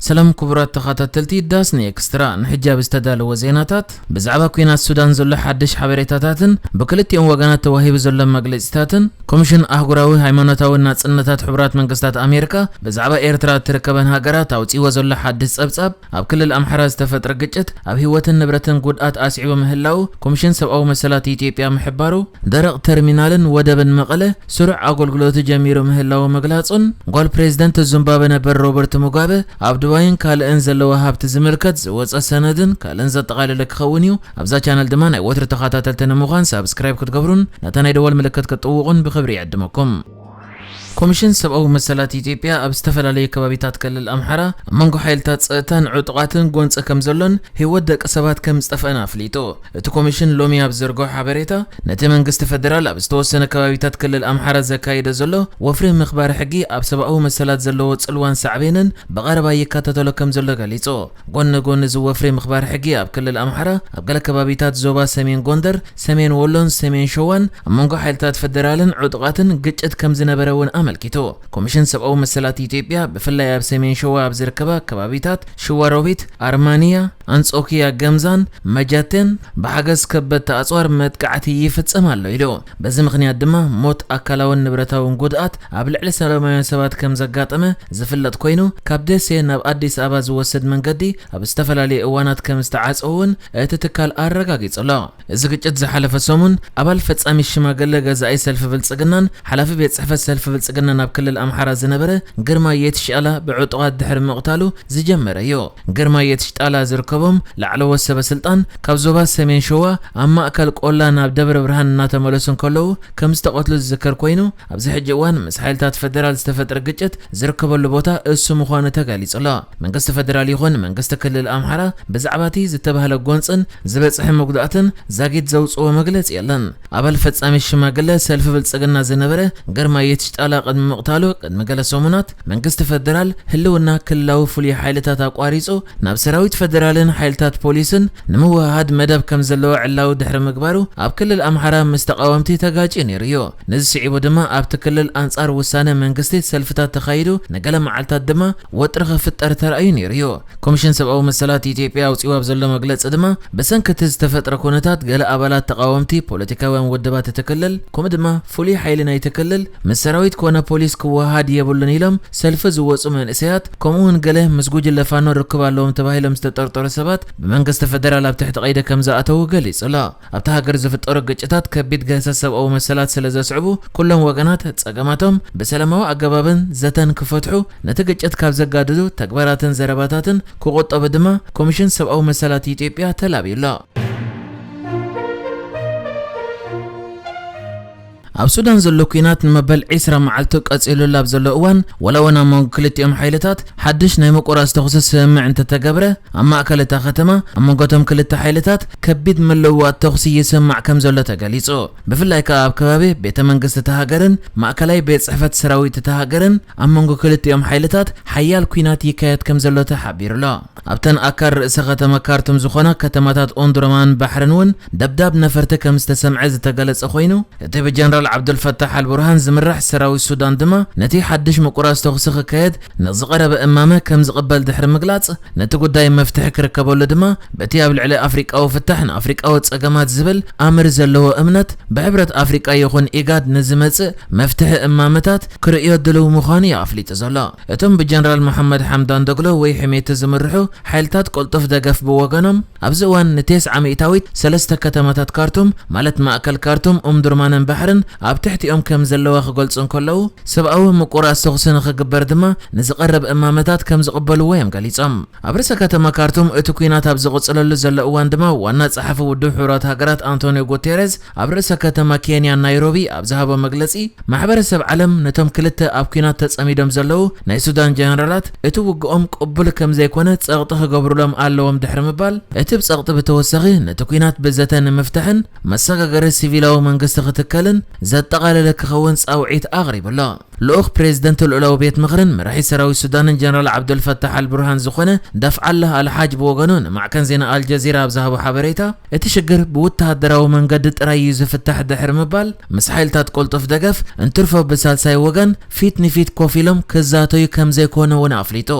ሰላም ክቡራት ተኸታተልቲ ዳስኒ ኤክስትራ፣ ንሕጂ ኣብ ዝተዳለወ ዜናታት ብዛዕባ ኲናት ሱዳን ዘሎ ሓድሽ ሓበሬታታትን ብክልቲኦም ወገናት ተዋሂቡ ዘሎ መግለጺታትን፣ ኮሚሽን ኣህጉራዊ ሃይማኖታዊ ናጽነታት ሕቡራት መንግስታት ኣሜሪካ ብዛዕባ ኤርትራ እትርከበን ሃገራት ኣውጺእዎ ዘሎ ሓድሽ ጸብጻብ፣ ኣብ ክልል ኣምሓራ ዝተፈጥረ ግጭት ኣብ ህይወትን ንብረትን ጉድኣት ኣስዒቡ ምህላው ኮሚሽን ሰብኣዊ መሰላት ኢትዮጵያ ምሕባሩ፣ ደረቕ ተርሚናልን ወደብን መቐለ ስሩዕ ኣገልግሎቱ ጀሚሩ ምህላው ምግላጹን፣ ጓል ፕሬዝደንት ዙምባበ ነበር ሮበርት ሙጋበ ኣብ ዱባይን ካልእን ዘለዎ ሃብቲ ዝምልከት ዝወጸ ሰነድን ካልእን ዘጠቓለለ ክኸውን እዩ። ኣብዛ ቻነል ድማ ናይ ወትሪ ተኸታተልቲ ንምዃን ሳብስክራይብ ክትገብሩን ነታ ናይ ደወል ምልክት ክትጥውቑን ብኽብሪ ይዕድመኩም። ኮሚሽን ሰብኣዊ መሰላት ኢትዮጵያ ኣብ ዝተፈላለዩ ከባቢታት ክልል ኣምሓራ ኣብ መንጎ ሓይልታት ጸጥታን ዕጡቓትን ጎንጺ ከም ዘሎን ህይወት ደቂ ሰባት ከም ዝጠፍአን ኣፍሊጡ። እቲ ኮሚሽን ሎሚ ኣብ ዘርግሖ ሓበሬታ፣ ነቲ መንግስቲ ፈደራል ኣብ ዝተወሰነ ከባቢታት ክልል ኣምሓራ ዘካይዶ ዘሎ ወፍሪ ምኽባር ሕጊ ኣብ ሰብኣዊ መሰላት ዘለዎ ጽልዋን ሳዕቤንን ብቐረባ ይከታተሎ ከም ዘሎ ገሊጹ። ጎኒ ጎኒ እዚ ወፍሪ ምኽባር ሕጊ ኣብ ክልል ኣምሓራ ኣብ ገለ ከባቢታት ዞባ ሰሜን ጎንደር፣ ሰሜን ወሎን ሰሜን ሸዋን ኣብ መንጎ ሓይልታት ፈደራልን ዕጡቓትን ግጭት ከም ዝነበረ እውን ኣመልኪቱ። ኮሚሽን ሰብኣዊ መሰላት ኢትዮጵያ ብፍላይ ኣብ ሰሜን ሸዋ ኣብ ዝርከባ ከባቢታት ሽዋሮቢት፣ ኣርማንያ፣ ኣንጾኪያ፣ ገምዛን መጃቴን ብሓገዝ ከበድቲ ኣጽዋር መጥቃዕቲ ይፍጸም ኣሎ ኢሉ። በዚ ምኽንያት ድማ ሞት፣ ኣካላውን ንብረታውን ጉድኣት ኣብ ልዕሊ ሰላማውያን ሰባት ከም ዘጋጠመ ዝፍለጥ ኮይኑ፣ ካብ ደሴ ናብ ኣዲስ ኣበባ ዝወስድ መንገዲ ኣብ ዝተፈላለዩ እዋናት ከም ዝተዓጸወ እውን እቲ ትካል ኣረጋጊጹ ኣሎ። እዚ ግጭት ዝሓለፈ ሰሙን ኣባል ፈጻሚ ሽማግለ ገዛኢ ሰልፊ ብልጽግናን ሓላፊ ቤት ጽሕፈት ሰልፊ ብልጽግናን ኣብ ክልል ኣምሓራ ዝነበረ ግርማ የትሽኣላ ብዕጡቓት ድሕሪ ምቕታሉ ዝጀመረ እዩ። ግርማ የትሽጣላ ዝርከቦም ላዕለዎት ሰበ ስልጣን ካብ ዞባ ሰሜን ሸዋ ኣብ ማእከል ቆላ ናብ ደብረ ብርሃን እናተመለሱ እንከለዉ ከም ዝተቐትሉ ዝዝከር ኮይኑ፣ ኣብዚ ሕጂ እዋን ምስ ሓይልታት ፈደራል ዝተፈጥረ ግጭት ዝርከበሉ ቦታ እሱ ምዃኑ ተገሊጹ ኣሎ። መንግስቲ ፈደራል ይኹን መንግስቲ ክልል ኣምሓራ ብዛዕባ እቲ ዝተባህለ ጎንጽን ዝበጽሐ መጉዳእትን ዛጊት ዘውጽኦ መግለጺ የለን። ኣባል ፈጻሚ ሽማግለ ሰልፊ ብልጽግና ዝነበረ ግርማ የትሽጣላ ቅድሚ ምቕታሉ ቅድሚ ገለ ሰሙናት መንግስቲ ፈደራል ህልውና ክልላዊ ፍሉይ ሓይልታት ኣቋሪጹ ናብ ሰራዊት ፈደራልን ሓይልታት ፖሊስን ንምውህሃድ መደብ ከም ዘለዎ ዕላዊ ድሕሪ ምግባሩ ኣብ ክልል ኣምሓራ ምስ ተቓወምቲ ተጋጭዩ ነይሩ እዩ። ነዚ ስዒቡ ድማ ኣብቲ ክልል ኣንጻር ውሳነ መንግስቲ ሰልፍታት ተኻይዱ፣ ንገለ መዓልታት ድማ ወጥሪ ክፍጠር ተራእዩ ነይሩ እዩ። ኮሚሽን ሰብኣዊ መሰላት ኢትዮጵያ ኣውጺኡ ኣብ ዘሎ መግለጺ ድማ፣ ብሰንኪ እቲ ዝተፈጥረ ኩነታት ገለ ኣባላት ተቓወምቲ ፖለቲካውያን ውድባት እቲ ክልል፣ ከምኡ ድማ ፍሉይ ሓይሊ ናይቲ ክልል ምስ ሰራዊት ኮነ ፖሊስ ክወሃሃድ የብሉን ኢሎም ሰልፊ ዝወጹ መንእሰያት፣ ከምኡ እውን ገለ ምስ ጉጅለ ፋኖ ርክብ ኣለዎም ተባሂሎም ዝተጠርጠሩ ሰባት ብመንግስቲ ፈደራል ኣብ ትሕቲ ቀይዲ ከም ዝኣተዉ ገሊጹ ኣሎ። ኣብታ ሃገር ዝፍጠሩ ግጭታት ከቢድ ግህሰት ሰብኣዊ መሰላት ስለ ዘስዕቡ፣ ኩሎም ወገናት ጸገማቶም ብሰላማዊ ኣገባብን ዘተን ክፈትሑ፣ ነቲ ግጭት ካብ ዘጋድዱ ተግባራትን ዘረባታትን ክቑጠቡ ድማ ኮሚሽን ሰብኣዊ መሰላት ኢትዮጵያ ተላብዩ ኣሎ። ኣብ ሱዳን ዘሎ ኲናት ንመበል ዒስራ መዓልቱ ቀጺሉሉ ኣብ ዘሎ እዋን፣ ወላ እውን ኣብ መንጎ ክልቲኦም ሓይልታት ሓድሽ ናይ ምቁራጽ ተኹሲ ስምምዕ እንተተገብረ፣ ኣብ ማእከል እታ ከተማ ኣብ መንጎ እቶም ክልተ ሓይልታት ከቢድ ምልውዋጥ ተኹሲ ይስማዕ ከም ዘሎ ተገሊጹ። ብፍላይ ከኣ ኣብ ከባቢ ቤተ መንግስቲ እታ ሃገርን ማእከላይ ቤት ጽሕፈት ሰራዊት እታ ሃገርን ኣብ መንጎ ክልቲኦም ሓይልታት ሓያል ኲናት ይካየድ ከም ዘሎ ተሓቢሩ ኣሎ። ኣብተን ኣካል ርእሰ ከተማ ካርቱም ዝኾና ከተማታት ኦምዱርማን ባሕርን እውን ደብዳብ ነፈርቲ ከም ዝተሰምዐ ዝተገለጸ ኮይኑ፣ እቲ ብጀነራል ዓብዱልፈታሕ ኣልቡርሃን ዝምራሕ ሰራዊት ሱዳን ድማ ነቲ ሓድሽ ምቁራጽ ተኹሲ ክካየድ ንዝቐረበ እማመ ከም ዝቕበል ድሕሪ ምግላጽ፣ ነቲ ጉዳይ መፍትሒ ክርከበሉ ድማ በቲ ኣብ ልዕሊ ኣፍሪቃዊ ፍታሕ ንኣፍሪቃዊ ጸገማት ዝብል ኣምር ዘለዎ እምነት ብሕብረት ኣፍሪቃ ይኹን ኢጋድ ንዝመጽእ መፍትሒ እማመታት ክርእዮ ድልው ምዃኑ እዩ ኣፍሊጡ ዘሎ። እቶም ብጀነራል መሓመድ ሓምዳን ደግሎ ወይ ሕሜቲ ዝምርሑ ሓይልታት ቅልጡፍ ደገፍ ብወገኖም፣ ኣብዚ እዋን ንቴስዓ ሚእታዊት ሰለስተ ከተማታት ካርቱም፣ ማለት ማእከል ካርቱም፣ ኡምዱርማንን ባሕርን ኣብ ትሕቲኦም ከም ዘለዋ ክገልጹ እንከለዉ፣ ሰብኣዊ ምቁራጽ ተኹሲ ንኽግበር ድማ ንዝቐርብ እማመታት ከም ዝቕበልዎ እዮም ገሊጾም። ኣብ ርእሰ ከተማ ካርቱም እቲ ኲናት ኣብ ዝቕጽለሉ ዘሎ እዋን ድማ ዋና ጸሓፊ ውድብ ሕቡራት ሃገራት ኣንቶኒዮ ጉቴሬዝ ኣብ ርእሰ ከተማ ኬንያ ናይሮቢ ኣብ ዝሃቦ መግለጺ፣ ማሕበረሰብ ዓለም ነቶም ክልተ ኣብ ኲናት ተጸሚዶም ዘለዉ ናይ ሱዳን ጀነራላት እቲ ውግኦም ቅቡል ከም ዘይኮነ ጸቕጢ ክገብሩሎም ኣለዎም ድሕሪ ምባል፣ እቲ ብጸቕጢ ብተወሳኺ ነቲ ኲናት ብዘተ ንምፍታሕን መሰጋገሪ ሲቪላዊ መንግስቲ ክትከልን ዘጠቓለለ ክኸውን ጻውዒት ኣቕሪቡ ኣሎ። ልኡኽ ፕሬዝደንት ልኡላዊ ቤት ምኽርን መራሒ ሰራዊት ሱዳንን ጀነራል ዓብደልፈታሕ ኣልቡርሃን ዝኾነ ደፍዓላህ ኣልሓጅ ብወገኑ ንማዕከን ዜና ኣልጀዚራ ኣብ ዝሃቦ ሓበሬታ፣ እቲ ሽግር ብወተሃደራዊ መንገዲ ጥራይ እዩ ዝፍታሕ ድሕሪ ምባል፣ ምስ ሓይልታት ቅልጡፍ ደገፍ እንትርፎ ብሳልሳይ ወገን ፊት ንፊት ኮፍ ኢሎም ክዛተዩ ከም ዘይኮነ እውን ኣፍሊጡ።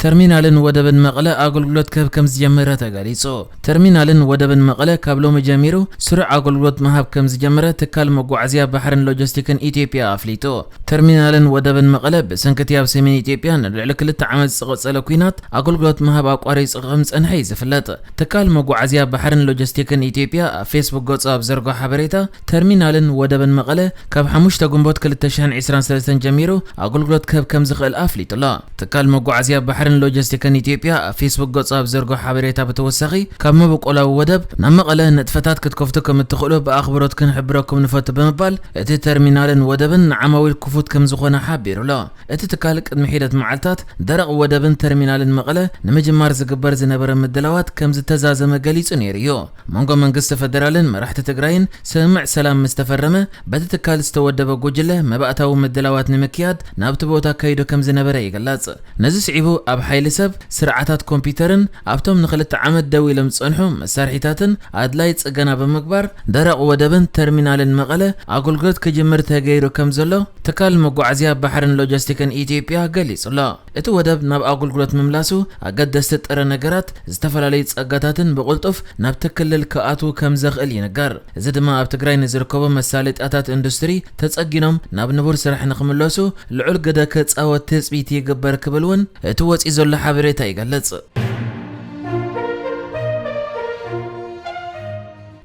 ተርሚናልን ወደብን መቐለ ኣገልግሎት ክህብ ከም ዝጀመረ ተገሊጹ። ተርሚናልን ወደብን መቐለ ካብ ሎሚ ጀሚሩ ስሩዕ ኣገልግሎት ምሃብ ከም ዝጀመረ ትካል መጓዓዝያ ባሕርን ሎጂስቲክን ኢትዮጵያ ኣፍሊጡ። ተርሚናልን ወደብን መቐለ ብሰንኪ እቲ ኣብ ሰሜን ኢትዮጵያ ንልዕሊ ክልተ ዓመት ዝቐጸለ ኲናት ኣገልግሎት ምሃብ ኣቋሪጹ ከም ዝጸንሐ እዩ ዝፍለጥ። ትካል መጓዓዝያ ባሕርን ሎጂስቲክን ኢትዮጵያ ኣብ ፌስቡክ ገጹ ኣብ ዘርግሖ ሓበሬታ፣ ተርሚናልን ወደብን መቐለ ካብ ሓሙሽተ ግንቦት ክልተ ሽሕን ዕስራን ሰለስተን ጀሚሩ ኣገልግሎት ክህብ ከም ዝኽእል ኣፍሊጡ ኣሎ። ትካል መጓዓዝያ ባሕርን ሎጂስቲክን ኢትዮጵያ ኣብ ፌስቡክ ገጹ ኣብ ዘርግሖ ሓበሬታ ብተወሳኺ፣ ካብ መበቆላዊ ወደብ ናብ መቐለ ንጥፈታት ክትከፍቱ ከም እትኽእሉ ብኣኽብሮት ክንሕብረኩም ንፈቱ ብምባል፣ እቲ ተርሚናልን ወደብን ንዓማዊል ክፉት ከም ዝኾነ ሓቢሩ ኣሎ። እቲ ትካል ቅድሚ ሒደት መዓልታት ደረቕ ወደብን ተርሚናልን መቐለ ንምጅማር ዝግበር ዝነበረ ምድላዋት ከም ዝተዛዘመ ገሊጹ ነይሩ እዩ። መንጎ መንግስቲ ፈደራልን መራሕቲ ትግራይን ስምምዕ ሰላም ምስ ተፈረመ፣ በቲ ትካል ዝተወደበ ጉጅለ መባእታዊ ምድላዋት ንምክያድ ናብቲ ቦታ ከይዱ ከም ዝነበረ ይግለጽ። ነዚ ስዒቡ ኣብ ሓይሊ ሰብ፣ ስርዓታት ኮምፒውተርን ኣብቶም ንክልተ ዓመት ደው ኢሎም ዝጸንሑ መሳርሒታትን ኣድላይ ጽገና ብምግባር፣ ደረቕ ወደብን ተርሚናልን መቐለ ኣገልግሎት ክጅምር ተገይሩ ከም ዘሎ ትካል መጓዓዝያ ባሕርን ሎጂስቲክን ኢትዮጵያ ገሊጹ ኣሎ። እቲ ወደብ ናብ ኣገልግሎት ምምላሱ፣ ኣገደስቲ ጥረ ነገራት፣ ዝተፈላለዩ ጸጋታትን ብቕልጡፍ ናብቲ ክልል ክኣትዉ ከም ዘኽእል ይንገር። እዚ ድማ ኣብ ትግራይ ንዝርከቡ መሳለጥያታት ኢንዱስትሪ ተጸጊኖም ናብ ንቡር ስራሕ ንኽምለሱ ልዑል ግደ ክጻወት ትጽቢት ይግበር ክብል እውን እቲ ወጺኡ ዘሎ ሓበሬታ ይገልጽ።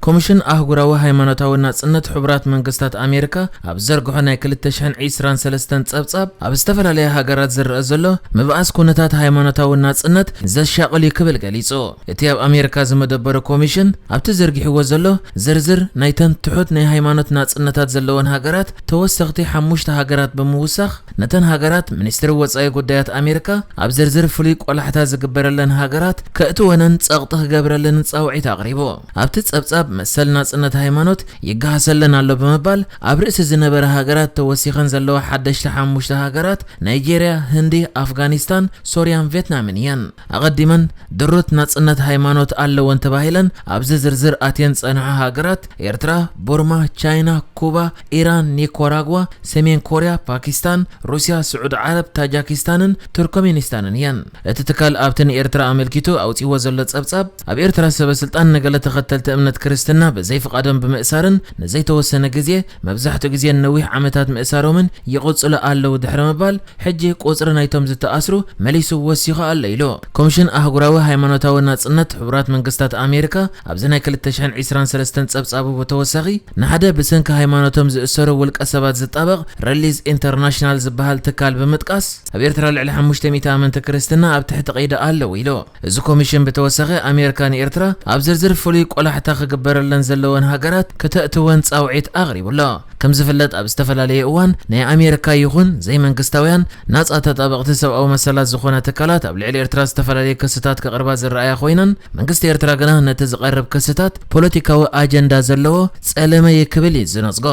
ኮሚሽን ኣህጉራዊ ሃይማኖታዊ ናጽነት ሕቡራት መንግስታት ኣሜሪካ ኣብ ዘርግሖ ናይ ክልተ ሽሕን ዕስራን ሰለስተን ጸብጻብ፣ ኣብ ዝተፈላለያ ሃገራት ዝረኣ ዘሎ ምብኣስ ኩነታት ሃይማኖታዊ ናጽነት ዘሻቕል እዩ ክብል ገሊጹ። እቲ ኣብ ኣሜሪካ ዝመደበሩ ኮሚሽን ኣብቲ ዘርጊሕዎ ዘሎ ዝርዝር ናይተን ትሑት ናይ ሃይማኖት ናጽነታት ዘለወን ሃገራት ተወሰኽቲ ሓሙሽተ ሃገራት ብምውሳኽ፣ ነተን ሃገራት ሚኒስትሪ ወጻኢ ጉዳያት ኣሜሪካ ኣብ ዝርዝር ፍሉይ ቆላሕታ ዝግበረለን ሃገራት ከእትወነን ጸቕጢ ክገብረለንን ጻውዒት ኣቕሪቡ። ኣብቲ ጸብጻብ መሰል ናጽነት ሃይማኖት ይገሃሰለን ኣሎ ብምባል፣ ኣብ ርእሲ ዝነበረ ሃገራት ተወሲኸን ዘለዋ ሓደሽቲ ሓሙሽተ ሃገራት ናይጄርያ፣ ህንዲ፣ ኣፍጋኒስታን፣ ሶርያን ቬትናምን እየን። ኣቐዲመን ድሩት ናጽነት ሃይማኖት ኣለወን ተባሂለን ኣብዚ ዝርዝር ኣትየን ዝጸንሓ ሃገራት ኤርትራ፣ ቡርማ፣ ቻይና፣ ኩባ፣ ኢራን፣ ኒኮራጓ፣ ሰሜን ኮርያ፣ ፓኪስታን፣ ሩስያ፣ ስዑዲ ዓረብ፣ ታጃኪስታንን ቱርክሜኒስታንን እየን። እቲ ትካል ኣብቲ ንኤርትራ ኣመልኪቱ ኣውጺዎ ዘሎ ጸብጻብ፣ ኣብ ኤርትራ ሰበ ስልጣን ንገለ ተኸተልቲ እምነት ክርስትና ብዘይፍቓዶም ብምእሳርን ንዘይተወሰነ ግዜ፣ መብዛሕትኡ ግዜ ነዊሕ ዓመታት ምእሳሮምን ይቕጽሉ ኣለዉ ድሕሪ ምባል፣ ሕጂ ቁጽሪ ናይቶም ዝተኣስሩ መሊሱ ወሲኹ ኣሎ ኢሉ። ኮሚሽን ኣህጉራዊ ሃይማኖታዊ ናጽነት ሕቡራት መንግስታት ኣሜሪካ ኣብዚ ናይ ክልተ ሽሕን ዕስራን ሰለስተን ጸብጻቡ ብተወሳኺ፣ ንሓደ ብሰንኪ ሃይማኖቶም ዝእሰሩ ውልቀ ሰባት ዝጣበቕ ሪሊዝ ኢንተርናሽናል ዝበሃል ትካል ብምጥቃስ፣ ኣብ ኤርትራ ልዕሊ ሓሙሽተ ሚእቲ ኣመንቲ ክርስትና ኣብ ትሕቲ ቀይዲ ኣለዉ ኢሉ። እዚ ኮሚሽን ብተወሳኺ ኣሜሪካ ንኤርትራ ኣብ ዝርዝር ፍሉይ ቆላሕታ ክግበረለን ዘለወን ሃገራት ከተእትወን ጻውዒት ኣቕሪቡ ኣሎ። ከም ዝፍለጥ ኣብ ዝተፈላለየ እዋን ናይ ኣሜሪካ ይኹን ዘይመንግስታውያን ናጻ ተጣበቕቲ ሰብኣዊ መሰላት ዝኾና ትካላት ኣብ ልዕሊ ኤርትራ ዝተፈላለየ ክስታት ከቕርባ ዝረኣያ ኮይነን፣ መንግስቲ ኤርትራ ግና ነቲ ዝቐርብ ክስታት ፖለቲካዊ ኣጀንዳ ዘለዎ ጸለመ እዩ ክብል እዩ ዝነጽጎ።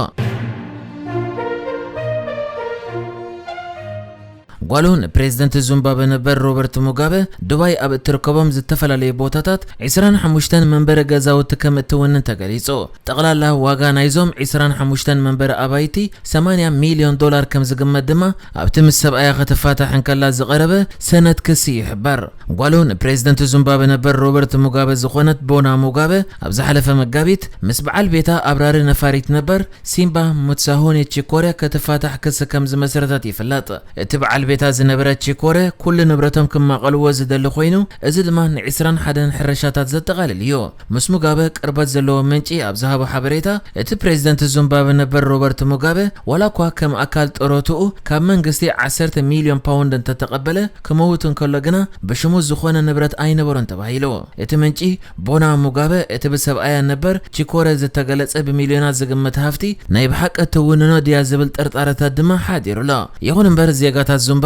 ጓሉ ንፕሬዝደንት ዙምባበ ነበር ሮበርት ሙጋበ ዱባይ ኣብ እትርከቦም ዝተፈላለዩ ቦታታት ዕስራን ሓሙሽተን መንበሪ ገዛውቲ ከም እትውንን ተገሊጹ። ጠቕላላ ዋጋ ናይዞም ዕስራን ሓሙሽተን መንበሪ ኣባይቲ ሰማንያ ሚልዮን ዶላር ከም ዝግመት ድማ ኣብቲ ምስ ሰብኣያ ክትፋታሕ እንከላ ዝቐረበ ሰነድ ክሲ ይሕበር። ጓሉ ንፕሬዝደንት ዙምባበ ነበር ሮበርት ሙጋበ ዝኾነት ቦና ሙጋበ ኣብ ዝሓለፈ መጋቢት ምስ በዓል ቤታ ኣብራሪ ነፋሪት ነበር ሲምባ ሙትሳሆኒ ቺኮረ ክትፋታሕ ክሲ ከም ዝመስረተት ይፍለጥ። እቲ በዓል ቤታ ዝነበረ ቺኮረ ኩሉ ንብረቶም ክማቐልዎ ዝደሊ ኮይኑ፣ እዚ ድማ ንዕስራን ሓደን ሕርሻታት ዘጠቓልል እዩ። ምስ ሙጋበ ቅርበት ዘለዎ ምንጪ ኣብ ዝሃቦ ሓበሬታ፣ እቲ ፕሬዝደንት ዙምባበ ነበር ሮበርት ሙጋበ ዋላ እኳ ከም ኣካል ጥሮትኡ ካብ መንግስቲ ዓሰርተ ሚልዮን ፓውንድ እንተተቐበለ፣ ክመውት እንከሎ ግና ብሽሙ ዝኾነ ንብረት ኣይነበሮን ተባሂሉ። እቲ ምንጪ፣ ቦና ሙጋበ እቲ ብሰብኣያ ነበር ቺኮረ ዝተገለጸ ብሚልዮናት ዝግመት ሃፍቲ ናይ ብሓቂ ትውንኖ ድያ ዝብል ጥርጣረታት ድማ ሓዲሩ ኣሎ። ይኹን እምበር ዜጋታት ዙምባበ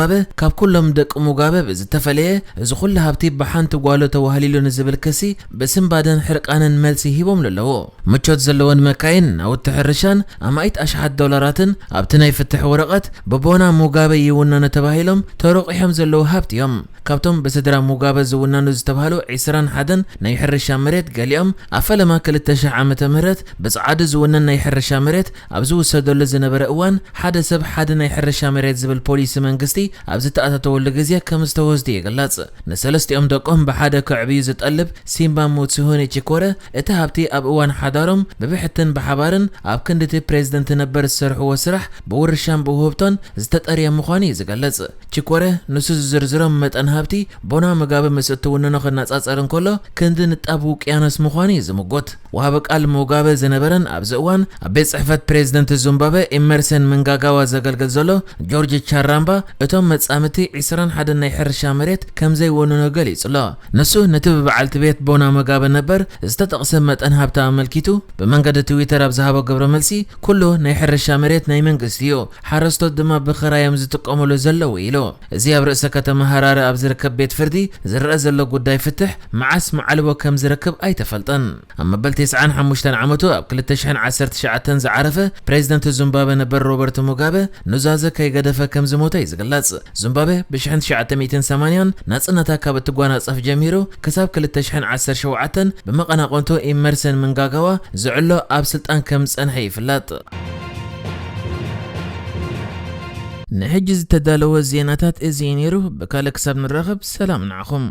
ካብ ኩሎም ደቂ ሙጋበ ብዝተፈለየ እዚ ኩሉ ሃብቲ ብሓንቲ ጓሉ ተዋህሊሉ ንዝብል ክሲ ብስንባደን ሕርቃንን መልሲ ሂቦምሉ ኣለዉ። ምቾት ዘለወን መካይን፣ ናውቲ ሕርሻን ኣማኢት ኣሽሓት ዶላራትን ኣብቲ ናይ ፍትሕ ወረቐት ብቦና ሙጋበ ይውነኑ ተባሂሎም ተሮቂሖም ዘለዉ ሃብቲ እዮም። ካብቶም ብስድራ ሙጋበ ዝውነኑ ዝተባህሉ ዕስራን ሓደን ናይ ሕርሻ መሬት ገሊኦም ኣብ ፈለማ ክልተ ሽሕ ዓመተ ምህረት ብጸዓዱ ዝውነን ናይ ሕርሻ መሬት ኣብ ዝውሰደሉ ዝነበረ እዋን ሓደ ሰብ ሓደ ናይ ሕርሻ መሬት ዝብል ፖሊሲ መንግስቲ ኣብ ዝተኣታተወሉ ግዜ ከም ዝተወስዱ ይግለጽ። ንሰለስቲኦም ደቆም ብሓደ ከዕብዩ ዝጠልብ ሲምባ ሙትሲሆኒ ቺኮረ፣ እቲ ሃብቲ ኣብ እዋን ሓዳሮም ብብሕትን ብሓባርን ኣብ ክንድቲ ፕሬዝደንት ነበር ዝሰርሕዎ ስራሕ ብውርሻን ብውህብቶን ዝተጠርየ ምዃኑ እዩ ዝገልጽ። ቺኮረ ንሱ ዝዝርዝሮም መጠን ሃብቲ ቦና መጋበ ምስ እትውንኖ ክነጻጸር እንከሎ ክንዲ ንጣብ ውቅያኖስ ምዃኑ እዩ ዝምጎት። ወሃቢ ቃል ሙጋበ ዝነበረን ኣብዚ እዋን ኣብ ቤት ጽሕፈት ፕሬዝደንት ዙምባበ ኢመርሰን ምንጋጋዋ ዘገልግል ዘሎ ጆርጅ ቻራምባ፣ እቶም መጻምቲ ዕስራን ሓደን ናይ ሕርሻ መሬት ከም ዘይወንኖ ገሊጹ ኣሎ። ንሱ ነቲ ብበዓልቲ ቤት ቦና መጋበ ነበር ዝተጠቕሰ መጠን ሃብቲ ኣመልኪቱ ብመንገዲ ትዊተር ኣብ ዝሃቦ ግብረ መልሲ፣ ኩሉ ናይ ሕርሻ መሬት ናይ መንግስቲ እዩ፣ ሓረስቶት ድማ ብኽራዮም ዝጥቀሙሉ ዘለዉ ኢሉ። እዚ ኣብ ርእሰ ከተማ ሃራረ ኣብ ዝርከብ ቤት ፍርዲ ዝረአ ዘሎ ጉዳይ ፍትሕ መዓስ መዓልቦ ከም ዝረክብ ኣይተፈልጠን። ኣብ መበል ተስዓን ሓሙሽተን ዓመቱ ኣብ ክልተ ሽሕን ዓሰርተ ትሽዓተን ዝዓረፈ ፕሬዝደንት ዙምባበ ነበር ሮበርት ሙጋበ ኑዛዘ ከይገደፈ ከም ዝሞተ እዩ ዝግለጽ። ዙምባበ ብ ሽሕን ትሽዓተ ሚእትን ሰማንያን ናጽነታ ካብ እትጓናጸፍ ጀሚሩ ክሳብ ክልተ ሽሕን ዓሰርተ ሸውዓተን ብመቐናቕንቱ ኢመርሰን ምንጋጋዋ ዝዕሎ ኣብ ስልጣን ከም ዝጸንሐ ይፍለጥ። ንሕጂ ዝተዳለወ ዜናታት እዚ እዩ ነይሩ። ብካልእ ክሳብ ንራኸብ ሰላም ንዓኹም።